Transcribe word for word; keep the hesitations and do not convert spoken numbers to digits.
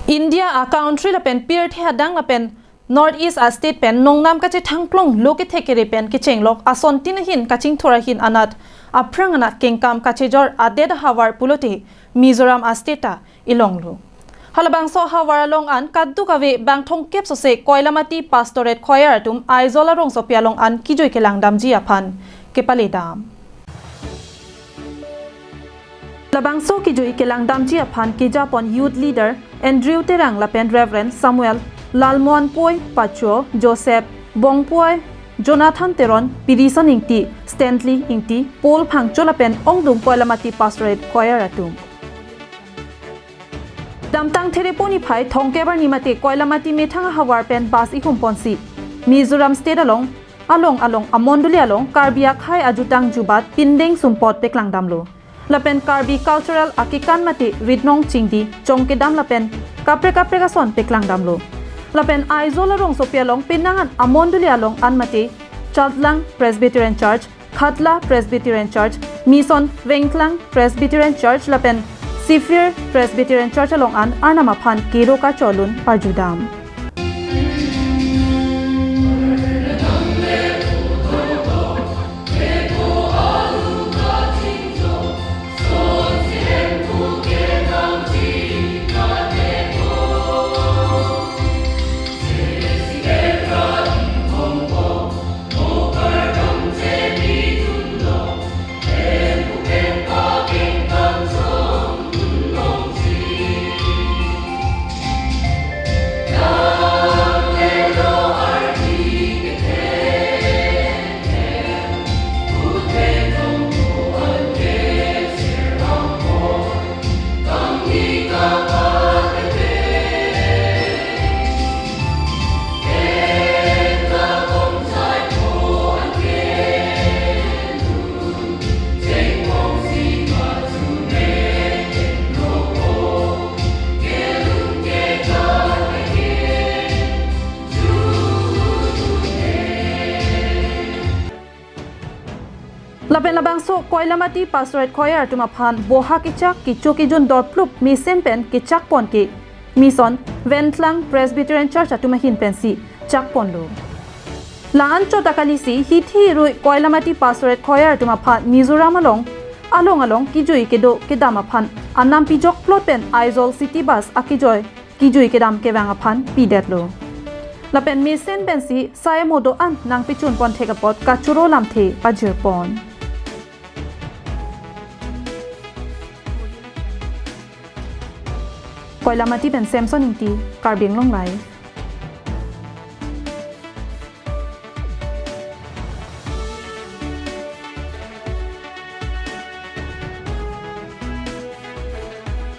India a country lapen pirthe adang lapen North East a state pen nongnam kachethangplonglo kethek kere pen kechenglok asontin ahin kachingthur ahin anat aphrang anat kengkam kachejor adet ahavar pulote Mizoram a state ta elonglo. Halabangso ahavar along an kadokave bang thomkep sose Koilamati Pastorate Choir atum Aizawl arongsopi along an kejui kelangdamji aphan kepaledam. Labangso kejui kelangdamji aphan kejapon Youth Leader Andrew Terang lapen Reverend Samuel Lalmohanpoi Pacho, Joseph Bongpoi, Jonathan Teron, Pirison Ingti, Stanley Ingti, Paul Phangcho lapen ongdung Koilamati Pastorate Choir atum. Damtang Thereponi phai thomkep arni mate Koilamati methang ahavar pen bus ihumponsi Mizoram state along along along amondoli along Karbi akhei ajutang jubat pindeng sumpot peklangdamlo. Lapen Karbi cultural akekan mate ritnong chingdi chongkedam lapen kaprek kaprek ason peklangdamlo. Lapen Aizawl arongsopi along penang an amondoli along an mate Chatlang Presbyterian Church, Khatla Presbyterian Church, Mission Vengthlang Presbyterian Church lapen Sifir Presbyterian Church along an Arnam aphan kero kacholun parjudam. Lapen labangso Koilamati Pastorate Choir atum aphan boha kechak kecho kejun doplup mesen pen kechakpon ke Mission Vengthlang Presbyterian Church atum ahin pensi chakponlo. La-an chot akalisi hithi rui Koilamati Pastorate Choir atum aphan Mizoram along along along kejui kedo kedam aphan anam pijokplot pen Aizawl City Bus akejoi kejui kedam kevang aphan pidetlo. Lapen mesen pensi sai modo an nangpechunpon thek apot kachoro lamthe pajirpon. Koilamati pen Samson Ingti, Karbi Anglong Live.